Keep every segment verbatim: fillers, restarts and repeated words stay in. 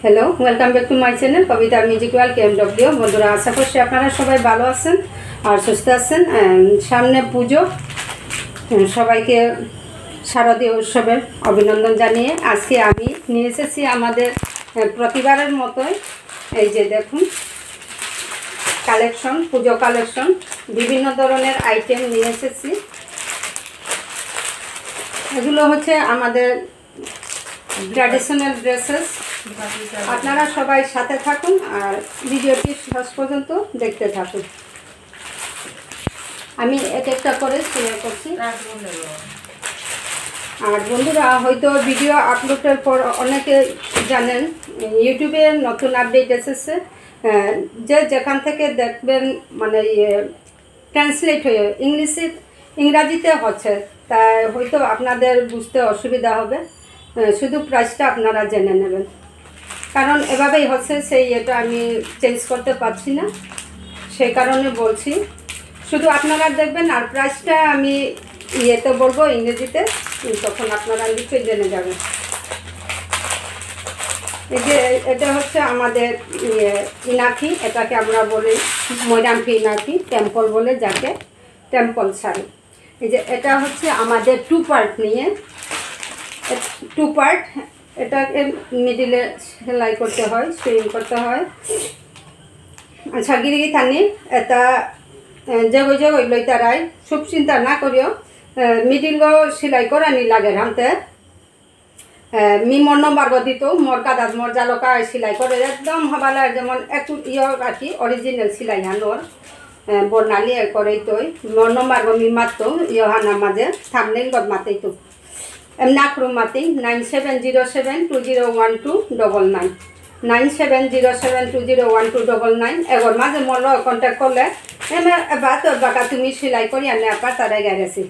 Hello, welcome back to my channel, Kavita Music World K M W। বন্ধুরা, আশা করছি আপনারা সবাই ভালো আছেন আর সুস্থ আছেন। আম, সামনে পুজো, উম, সবাইকে শারদীয় উৎসবের অভিনন্দন জানিয়ে আজকে আমি নিয়ে এসেছি আমাদের, আহ, প্রতিবারের মতোই, এই যে দেখুন, কালেকশন, পুজো কালেকশন, বিভিন্ন ধরনের আইটেম নিয়ে এসেছি। এগুলো হচ্ছে আমাদের ট্র্যাডিশনাল ড্রেসেস। আপনারা সবাই সাথে থাকুন আর ভিডিওটি শেষ পর্যন্ত দেখতে থাকুন। আমি এক একটা করে সেলাই করছি। আর বন্ধুরা, হয়তো ভিডিও আপলোডের পর অনেকে জানেন, ইউটিউবে নতুন আপডেট এসেছে। আহ, যে যেখান থেকে দেখবেন, মানে, ইয়ে, ট্রান্সলেট হয়ে ইংলিশে, ইংরাজিতে হচ্ছে, তাই হয়তো আপনাদের বুঝতে অসুবিধা হবে। আহ, শুধু প্রাইসটা আপনারা জেনে নেবেন, কারণ এভাবেই হচ্ছে, সেই এটা আমি চেঞ্জ করতে পারছি না, সেই কারণে বলছি। শুধু আপনারা দেখবেন, আর প্রাইসটা আমি ইয়েতে বলবো, ইংরেজিতে, তখন আপনারা নিশ্চয়ই জেনে যাবেন। এই যে এটা হচ্ছে আমাদের, ইয়ে, ইনাফি, এটাকে আমরা বলি মৈরামফি ইনাফি, টেম্পল বলে যাকে, টেম্পল শাড়ি। এই যে এটা হচ্ছে আমাদের টু পার্ট নিয়ে, টু পার্ট, এটাকে মিডিলে সেলাই করতে হয়, সুইং করতে হয়। আচ্ছা, গিরিগিথানি, এটা, এ, যেগো যেগো লইতারাই, খুব চিন্তা না করিও, এ, মিডিলগো সেলাই করানি লাগে হানতে। এ, মি মোর নম্বরগো দিতৌ, মোর কাদাত মোর জালকা সেলাই করে একদম হবালা, যেমন একটু ইয়ে আর কি, অরিজিনাল সেলাই হানোর, এ, বর্ণালী এ করেই তৈ, মোর নম্বরগো মি মাততৌ, ইয়ে হানা মাঝে, থাম্বনেইলগত মাতেই তো। এম নাকরু মাতেই, nine seven zero seven two zero one two double nine, nine seven zero seven two zero one two double nine, এগোর মাঝে মোর লগে কন্ট্যাক্ট করলে, এমে এবার তো বাকা তুমি সেলাই করি আনে আপার তারা গেছি।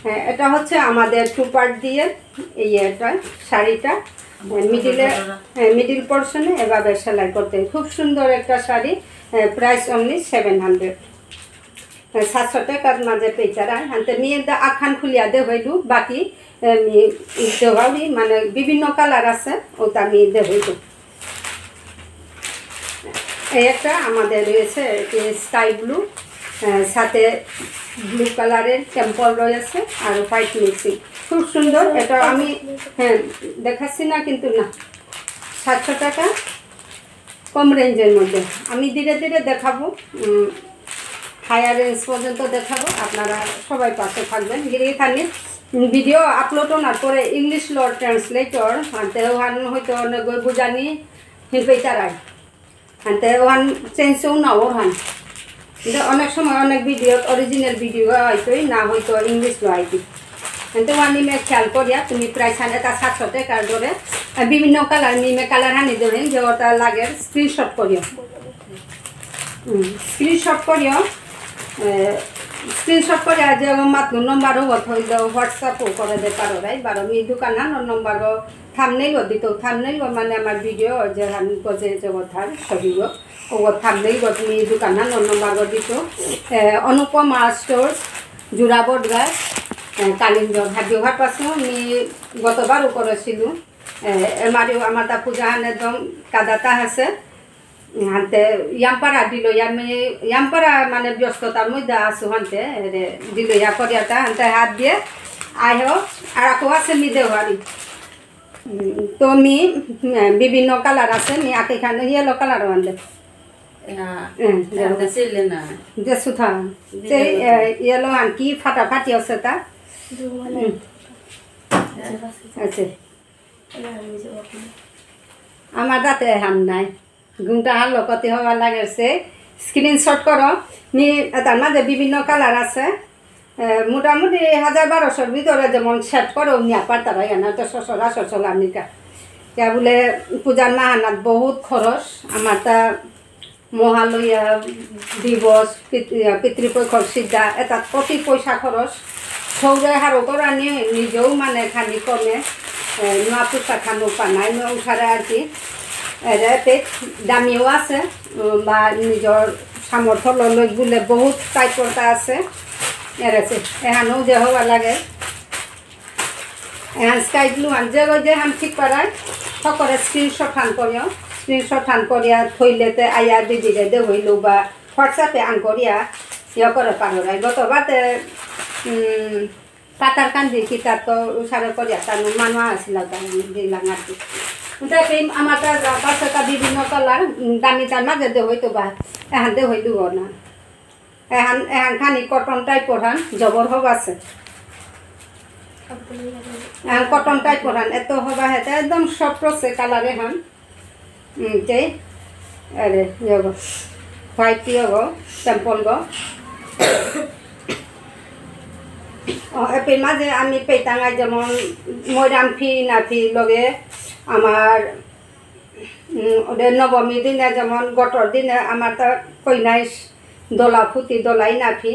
হ্যাঁ, এটা হচ্ছে আমাদের টু পার্ট দিয়ে, এই এটা, শাড়িটা, মিডিলে, হ্যাঁ, মিডিল পোর্শনে এভাবে সেলাই করতে হয়। খুব সুন্দর একটা sari, price only seven hundred. সাতশো টাকার মাঝে পেয়ে চারা, হানতে মি এটা আখান খুলিয়া দে হইলু, বাকি, এ, মি দেওয়ালি, মানে, বিভিন্ন কালার আছে, ওটা মি দে হইলু। এই একটা আমাদের রয়েছে, এটি স্কাই ব্লু, আহ, সাথে ব্লু কালারের টেম্পল রয়েছে আর হোয়াইট মিক্সিং, খুব সুন্দর। এটা আমি, হ্যাঁ, দেখাচ্ছি না, কিন্তু না, সাতশো টাকা, কম রেঞ্জের মধ্যে। আমি ধীরে ধীরে দেখাবো, উম, হায়ার রেঞ্জ পর্যন্ত দেখাবো, আপনারা সবাই পাশে থাকবেন। গিরি খানি ভিডিও আপলোড হওয়ার পরে ইংলিশ ল ট্রান্সলেটর, আনতে ওহান হয়তো অনেক বুঝানি হিলপেইতারাই। আনতে ওহান চেঞ্জ না ওর হান। কিন্তু অনেক সময় অনেক ভিডিও, অরিজিনাল ভিডিও হয়তো না হয়তো ইংলিশ ল আইতি। আনতে ওহান নিমে খেয়াল করিয়া তুমি প্রাইস হান এটা সাতশো টাকার ধরে, আহ, বিভিন্ন কালার নিমে কালার হানি ধরেন যে ওটা লাগে স্ক্রিনশট করিয়া। স্ক্রিনশট করিও, স্ক্রিনশট করে আজ আমার মাত্র নম্বরও হইল, হোয়াটসঅ্যাপও করে দে পারো রাই, বারো মি দোকান হান নম্বরও থাম্বনেইল দিত, থাম্বনেইল মানে আমার ভিডিও যে হান গজে যে কথার ছবিও, ও থাম্বনেইল তুমি দোকান হান নম্বরও দিত। এ, অনুপমা স্টোর্স, জোড়া বটগাছ, এ, কালিঞ্জর হাত ব্যবহার পাসু, আমি গতবারও করেছিল। এ, এমারিও আমার তা পূজা হান একদম কাদাতা আছে। হাতে ইয়ামপারা দিল, ইয়ামি, ইয়ামপারা মানে ব্যস্ততার মধ্যে আছো হানতে, এরে দিল ইয়া করিয়াটা, হানতে হাত দিয়ে, আইহো, আর আকো আছে মি দেওয়ারি। উম, তো মি, উম, বিভিন্ন কালার আছে, মি আকেখান ইয়েলো কালার আনলে। হ্যাঁ, হুম, এটা দেও। সিলে না। যে সুথা, দিলে সেই, না। এ, ইয়েলো আনকি ফাটাফাটি আছে তা। দুমালে। হুম। আচ্ছা। আচ্ছা। আমার তাতে হাম নাই। ঘুমটা হার লোকতে হওয়া লাগেছে। স্ক্রিনশট করো। মি, তার মাঝে বিভিন্ন কালার আছে। এ, মোটামুটি হাজার বারোশোর ভিতরে যেমন সেট করো, নিয়া পারতারা, এখানে তো সচরাচর চলানিকা। ইয়া বলে পূজার মাহানাত বহুত খরচ। আমার তা মহালয়া দিবস, পিত-, ইয়া, পিতৃপক্ষর সিদ্ধা, এটা কতি পয়সা খরচ। সৌরে হারো করানি নিজেও মানে খানি কমে, এ, নোয়া পোশাক খানো পানাই, নোয়া উঠারে আর কি। এরে এতে দামিও আছে, উম, বা নিজর সামর্থ্য লই বুলে বহুত টাইপর তা আছে। এর আছে, এহানো যে হওয়া লাগে। এহান স্কাই ব্লু হান, যে গো যে হান ঠিক পারায়। সকলে স্ক্রিনশট হান করিও, স্ক্রিনশট হান করিয়া থইলেতে আয়া দিদিরে দে হইল বা WhatsApp এ আন করিয়া ইয়া করে পারো রাই। গত বাতে, উম, পাতার কান্দি কিতা তো উসারে করিয়া তার মানু আসিল তার দিলাম আর কি। উঠে পেম আমার কাছে তা বিভিন্ন কালার, উম, দামি তার মাঝে দে হইতো বা, এহান দে হইল না। এহান, এহান খানি কটন টাইপর হান, জবর হবা আছে। এহান কটন টাইপর হান, এত হবা হেতে একদম সফট আছে কালার এহান। উম, তে, আরে, ইয়ে গো, হোয়াইট ইয়ে গো, স্যাম্পল গো। ও, এপি মাঝে আমি পেতাঙাই যেমন মৈরাম ফি না ফি লগে আমার, উম, ওদের নবমী দিনে যেমন গটর দিনে আমার তো কইনাই দলা ফুটি দলাই না ফি,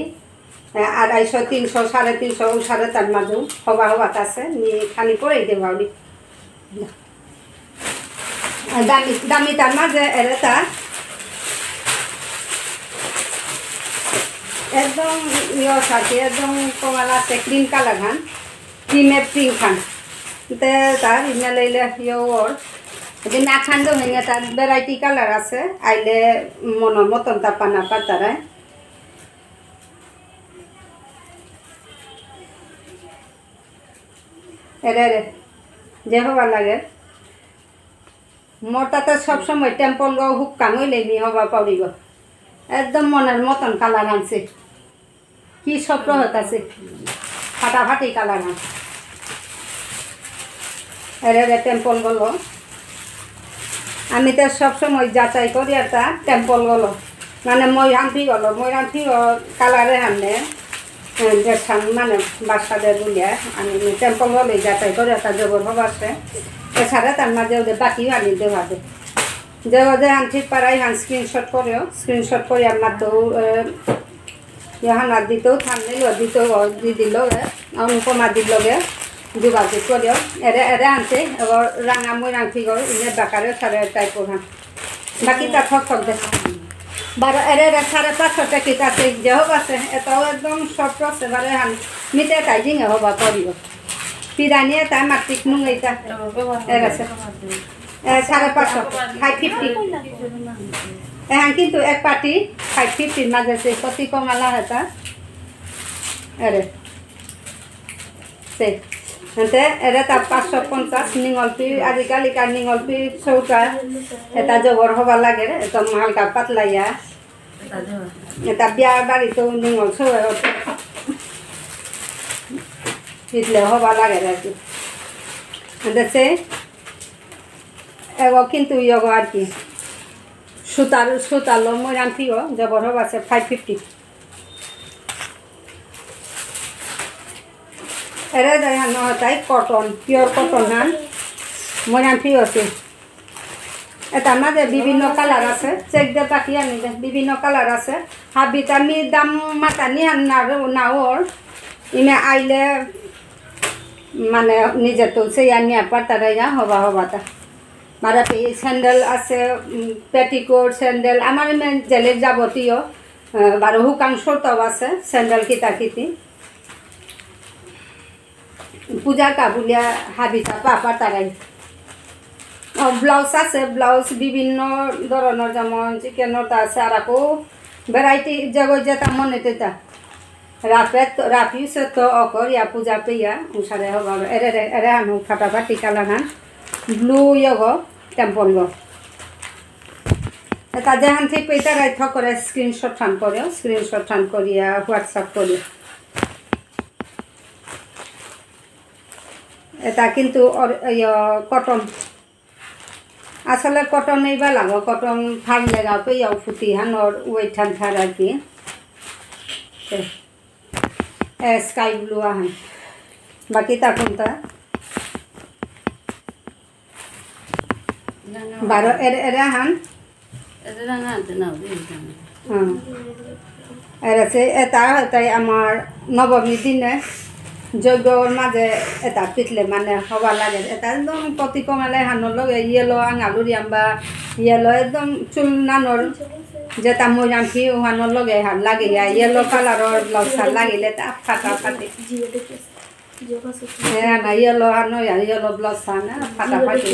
আ, আড়াইশো, তিনশো, সাড়ে তিনশো, ও সাড়ে তার মাঝে হবা হবা আছে, নি খানি পরেই দেওয়া উনি। দামি, দামি তার মাঝে এরেতা একদম ইয়ে সাথে একদম কমলা আছে, ক্রিম কালার হান, ক্রিমে পিঙ্ক হান। তে তার ইমে লইলে ইয়ে ওর, যে না খান দো ভেঙে তার ভ্যারাইটি কালার আছে, আইলে মনের মতন তা পানা পাতারায়। এরে, এরে, যে হবা লাগে। মোর তাতে সবসময় টেম্পল গো হুক্কাং হইলে নি হবা পাউরি গো। একদম মনের মতন কালার আনছে। কি সফট হতাছে। ফাটাফাটি কালার আনছে। এরে, এরে, টেম্পল গলো। আমি তো সবসময় যাচাই করি আর তা টেম্পল গলো। মানে ময়রাংফি গলো, ময়রাংফি ও কালারে হামনে, এ, যে সাম মানে বাসাদে বুলিয়া, আমি টেম্পল গলো যাচাই করি আর তা জবর হবা আছে। এছাড়া তার মাঝে ওদের বাকিও আনি দেওয়া হবে। যে ওদের আনছি পারাই হান স্ক্রিনশট করেও, স্ক্রিনশট করে আমার তো, এ, ইহান আর দিতেও থামনেল দিতেও দিদি লগে, অনুপমা দির লগে যোগাযোগ করিও। এরে, এরে আনছে, এবার রাঙা মই রাংথি গো, ইনে বাকারে সাড়ে টাইপ ওখান। বাকি তা থক থক দে। বারো, এরে, এরে সাড়ে পাঁচশো টাকা আছে, যে হোক আছে, এটাও একদম সফট আছে, বারে হান, মিতে তাই জিঙে হবা করিও। পিরানি এটা মাটিক নুং এটা। এর আছে। এ, সাড়ে পাঁচশো, five fifty। এহান কিন্তু এক পাটি five fifty মাঝে সে কতি কমালা হেতা। এরে। সে। এতে এরে তা পাঁচশো পঞ্চাশ নিঙলপি, আজিকালিকার নিঙলপি চৌকা। এটা জবর হবা লাগে রে, একদম হালকা পাতলা ইয়া। এটা বিয়া বাড়িতেও নিঙল সৌয়ে হতো। পিছলে হবা লাগে আর কি। এতে সে, এগো কিন্তু ইয়গো আর কি। সুতার, সুতার লো ময়রাংফিও, জবর হবা আছে five fifty। এরে দেয় হান হতাই কটন, পিওর কটন হান। ময়রাংফিও আছে। এটার মাঝে বিভিন্ন কালার আছে, চেক দে বাকি আনি দে, বিভিন্ন কালার আছে। হাবিতা মি দাম মাতানি হান না, না ওর। ইমে আইলে মানে নিজে তো সেই আনি আপার তারা ইয়া হবা হবা তা। মারা পে স্যান্ডেল আছে, উম, পেটিকোট, স্যান্ডেল, আমার ইমে জেলের যাবতীয়, আহ, বারো হুকান শর্টও আছে, স্যান্ডেল কিতা কিতি। পূজার কাবুলিয়া হাবিতা পাপা তারাই। ও, ব্লাউজ আছে, ব্লাউজ বিভিন্ন ধরনের, যেমন চিকেনর আছে, আর আকো ভ্যারাইটি যেগো যেটা মনে তেটা। রাফে তো, রাফ ইউসে তো অকর ইয়া পূজা পেয়া, উসারে হবা, এরে, এরে, এরে হানু ফাটাফাটি কালার হান। ব্লু ইয়গো, টেম্পল গো। এটা যেহান ঠিক পেয়ে তারাই থক করে স্ক্রিনশট হান করিও, স্ক্রিনশট হান করিয়া WhatsApp করিও। এটা কিন্তু অর-, ইয়, কটন। আসলে কটন এইবা লাগো, কটন ফার লেগা পেয়াও ফুতি হান ওর ওয়েট হান থার আর কি। এ, এ, স্কাই ব্লু আহান। বাকি তা কোনটা? বারো এর, এর আহান? এর আহান আনতে না, ওই আহান। হ্যাঁ। এর আছে, এটা হতাই আমার নবমী দিনে যজ্ঞর মাঝে এটা পিটলে মানে হবা লাগে। এটা একদম প্রতি কমালে হানোর লগে ইয়েলো আঙালুরি আম্বা, ইয়েলো একদম চুল নানোর যেটা মৈরাম কি ওহানোর লগে হার লাগে ইয়া, ইয়েলো কালারর ব্লাউজ হার লাগিলে তা ফাটাফাটি। এ, না, yellow হান, ওই yellow blouse হান, না, ফাটাফাটি।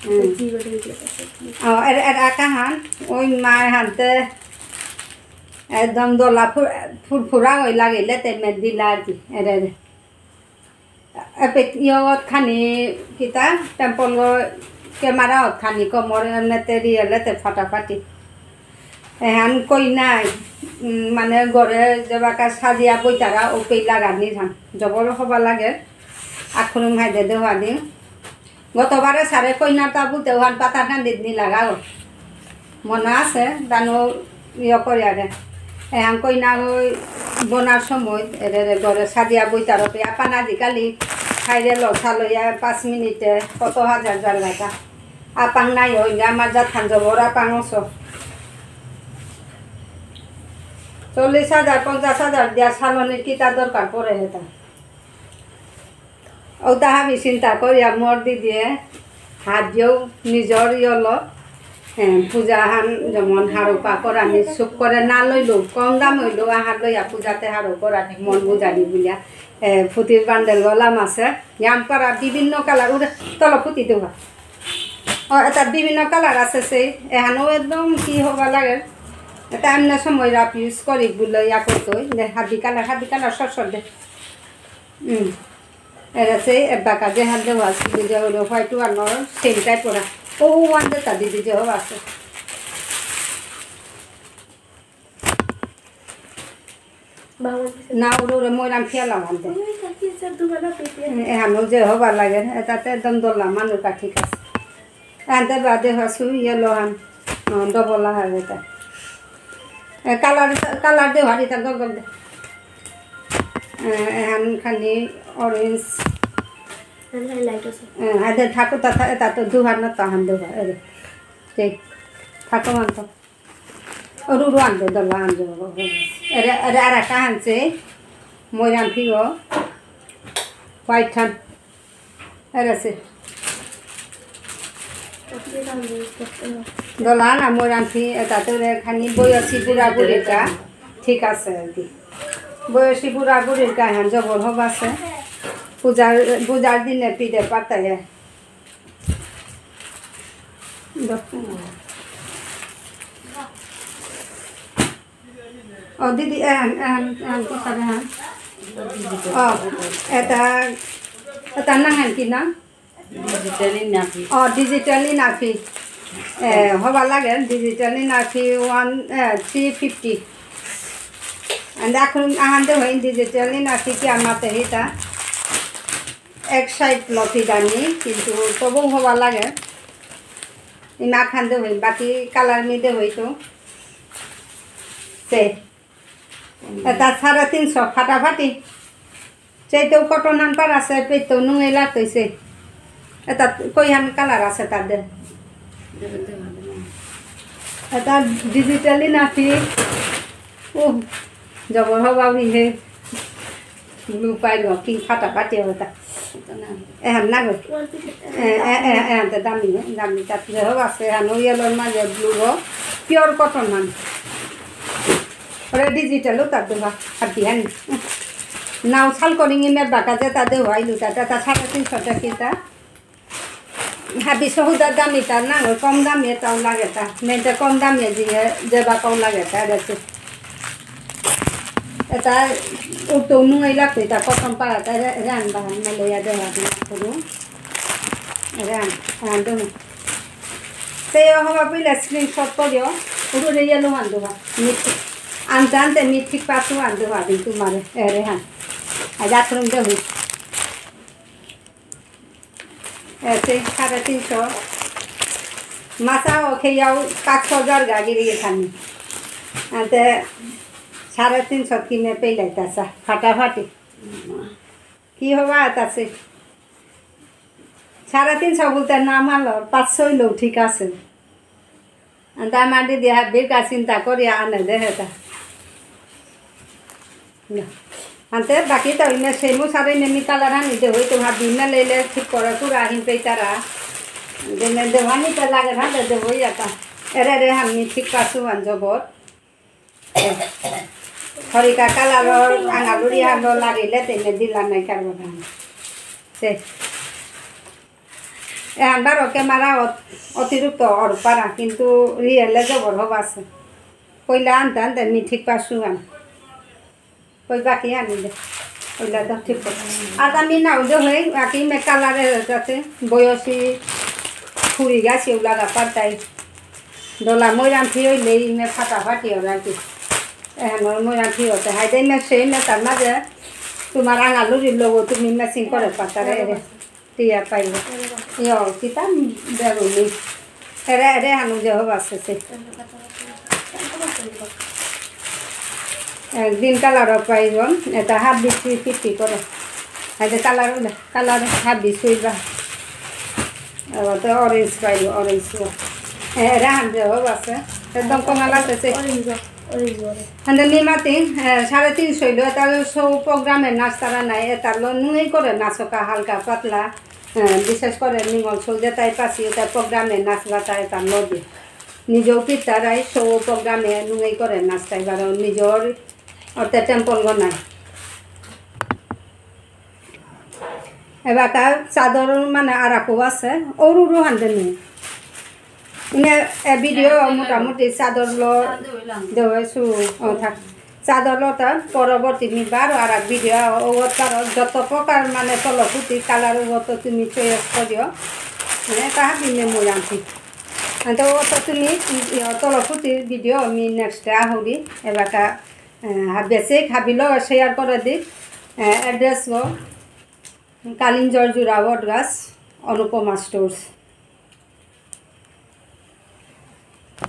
হুম। ও, এর, এর আকা হান, ওই মায় হানতে একদম দলা ফু-, ফুরফুরা ওই লাগিলে তে মে দিলা আর কি, এরে, এরে। এপে ইয়ত খানি কিতা, temple গ camera অত খানি কমর এমনে তে রিয়েলে তে ফাটাফাটি। এহান কইনাই, উম, মানে ঘরে যেবাকা সাজিয়া বইতারা ওপেই লাগানি ধান। জবর হবা লাগে। আখরুম হাইদে দেওয়া দিন। গতবারে সারে কইনাতা বুলতে ওহান পাতা কান্দিত নি লাগাও। মনে আছে, দানো ইয়ে করে আরে। এহান কইনা ওই বোনার সময় এরে রে ঘরে সাজিয়া বইতারা ওপেই আপান আজিকালি খাইরে লসা লইয়া পাঁচ মিনিটে কত হাজার জায়গাটা। আপাং নাই হইলে আমার জাত খান জবর আপাং অস। চল্লিশ হাজার, পঞ্চাশ হাজার দিয়া সালনির কিতা দরকার পড়ে হেতা। ও তাহা আমি চিন্তা করিয়া মোর দিদিয়ে হাত দিয়েও নিজর ইয়লো, এ, পূজা হান যেমন হারৌপা করানি সুখ করে না লইলো, কম দাম হইলো, আহার লইয়া পূজাতে হারৌ করানি মন বুঝানি বুলিয়া, এ, ফুতির বান্ডেল গলাম আছে, ইয়াম করা বিভিন্ন কালার, উড়ে তল ফুতি দেওয়া। ও, এটা বিভিন্ন কালার আছে সেই, এহানো একদম কি হবা লাগে। এটা এমনি সময় রাফ ইউজ করি বুলে ইয়া করতে হয়। দে, হাবি কালার, হাবি কালার, সর, সর দে। হুম। এরা সেই এবাকা যে হাত দেওয়া আছে, যে হলো হোয়াইট ওয়ান ওর সেম টাইপ ওরা। ও ওয়ান দে তা দিদি যে হবা আছে। বাবা দিছে। না, ওরে, ওরে, ময়রাম ফিয়া লাগান দে। ওই কাকি আছে, দুবালা পেটে। এ, এহানো যে হবা লাগে, এটাতে একদম দলা মানুষ কা ঠিক আছে। এহানতে বাদে হসু ইয়েলো হান, অ, ডবল আহার এটা। এ, কালার, কালার দে, হারি তা গল গল দে। এ, এহান খানি অরেঞ্জ। এহান হাইলাইট আছে। এ, হাইদে থাকো তা, তা, তা তো দুহান না তাহান দেওয়া, এরে। ঠিক। থাকো মান তো। অরু রু আনতে, দলা আনতে, বাবা, বাবা। এরে, এরে, আর একটা আনছে, ময়রাম ফিও, হোয়াইট হান। এরে আছে। দলা না, ময়রাম ফি, এটা তো রে খানি বয়সী বুড়া বুড়ির কা, ঠিক আছে আর কি। বয়সী বুড়া বুড়ির কা হান জবর হবা আছে। পূজার, পূজার দিনে পিঠে পাতায়। ও দিদি, এহান, এহান, এহান, কোথায় এহান? ও, এটা, এটা নাঙহান কি নাঙ? Digital ইনাফি। ও, digital ইনাফি। এ, হবা লাগে, digital ইনাফি one, এ, three fifty। And এখন আহান দে হয় digital ইনাফি কি আমার তে হিতা? এক সাইড লতি দানি, কিন্তু তবু হবা লাগে। ইমা খান দে হই, বাকি কালার মি দে হই তো। সে। এটা সাড়ে তিনশো ফাটাফাটি। চেইতেও কটন হান পার আছে, পেইতেও নুঙেই লাগতেছে। এটা কই হান কালার আছে তার দে? এটা digital ইনাফি। ও, জবর হবা উড়ি হে। Blue পাইল, কি ফাটাফাটি হতা। এহান না গো। এ, এ, এ, এহান তো দামি, দামি, তাত যে হবা আছে, এহান ওই yellow র মাঝে blue গো, pure cotton হান। ওরে digital ও তার দেওয়া, হাতি হান। নাও শাল করিং ইমে বাকা যে তা দেওয়া, ইলু তা, তা, তা সাড়ে তিনশো টাকা কিতা। হাবি সহুদা দামি তা না, কম দামি এটাও লাগে তা। মেয়েটা কম দামি দিয়ে, যে বাকাও লাগে তা, দেখো। এটা উঠতেও নুঙেই লাগতো, এটা cotton পারা, তা রে-, রেহান বাহান না লইয়া দেওয়া দিন করু। রেহান, রেহান দেবো। তে হবা বুঝলে screenshot করিও, উঠে রে yellow হান দেবা। মিথি, আনতে আনতে মিথি পাসু আন দেবা দিন তোমারে, এ রেহান। আর যা করুন দেবো। এ, সেই সাড়ে তিনশো। মাছা ও খেয়াও পাঁচশো জায়গা গিরি গেছানি। আনতে সাড়ে তিনশো কিনে পেলাইতাসা, ফাটাফাটি। কি হবা তাসে? সাড়ে তিনশো বলতে না মানলো, পাঁচশো হইলেও ঠিক আছে। আনতে আমার দিদি হাবির কা চিন্তা করিয়া আনে দেহেতা। না। আনতে বাকি তো ইনে সেমু সারে নেমি কালার আনি দে হই তো হাবি না লেলে ঠিক করে পুরা হিন পেইতারা। দেনে দেওয়ানি তো লাগে না দে দে হই আতা। এরে রে হামনি ঠিক পাসু আন জবর। হরিকা কালার আঙালুরি হালো লাগিলে তেনে দিলা নাই কারবান। সে। এহান বারো ক্যামেরা অত-, অতিরিক্ত অর পারা, কিন্তু রিয়েলে জবর হবা আছে। কইলা আনতে আনতে মি ঠিক পাসু আন। কই বাকি আনি দে। কইলা তো ঠিক করে। আর আমি না উদে হয়ে, বাকি মে কালারে যাতে বয়সী ফুরি গেছে, ওগুলা ব্যাপার তাই। ডলা ময়রাম ফি হইলে, ইমে ফাটাফাটি হবে আর কি। এখন ওর ময়রাম ফি হতে, হাই দে মে সেই মে তার মাঝে তোমার আঙালুরির লোগো তুমি ম্যাচিং করে পাতারে এরে। টিয়া পাইব। ইয়ো, কিতা বেরুনি। এরে, এরে হানু যে হবা আছে সে। এ, গ্রিন কালারও পাইব। এটা হাফ বিচি ফিফটি করে। এই যে কালার হইলে, কালার হাফ বিচ হইবা। এবার তো অরেঞ্জ পাইব, অরেঞ্জ। এ, এরে হান যে হবা আছে। একদম কমা লাগতেছে। অরেঞ্জ। হান্দে মি মাতি, এ, সাড়ে তিনশো হইলো, এটা সৌ প্রোগ্রামে নাচ তারা নাই, এটা লো নুঙেই করে নাচকা হালকা পাতলা, এ, বিশেষ করে নিঙল সৌ যেটাই পাসি, এটা প্রোগ্রামে নাচ বাতা এটা লো দি। নিজেও পিতারাই সৌ প্রোগ্রামে নুঙেই করে নাচতাই বারো, নিজের অতে টেম্পল গো নাই। এবাকা চাদর মানে আরাকো আছে, অরু অরু হান্দে নেই। ইনে এ ভিডিও মোটামুটি চাদর লো দেওয়া শুরু, ও, থাক। চাদর লো তার পরবর্তী মি বারো আর এক ভিডিও, ও, ও তার যত প্রকার মানে তলকুটি কালার ও তো তুমি চয়েস করিও। মানে তা হাবি মে মই আনছি। তো ও তো তুমি ই-, ই-, তলকুটির ভিডিও আমি নেক্সট আহুরি এবাকা, আহ, হাবিয়ে চেক হাবি লো শেয়ার করে দি, আহ, অ্যাড্রেস গো। কালিঞ্জর জোড়া বটগাছ, অনুপমা স্টোর্স।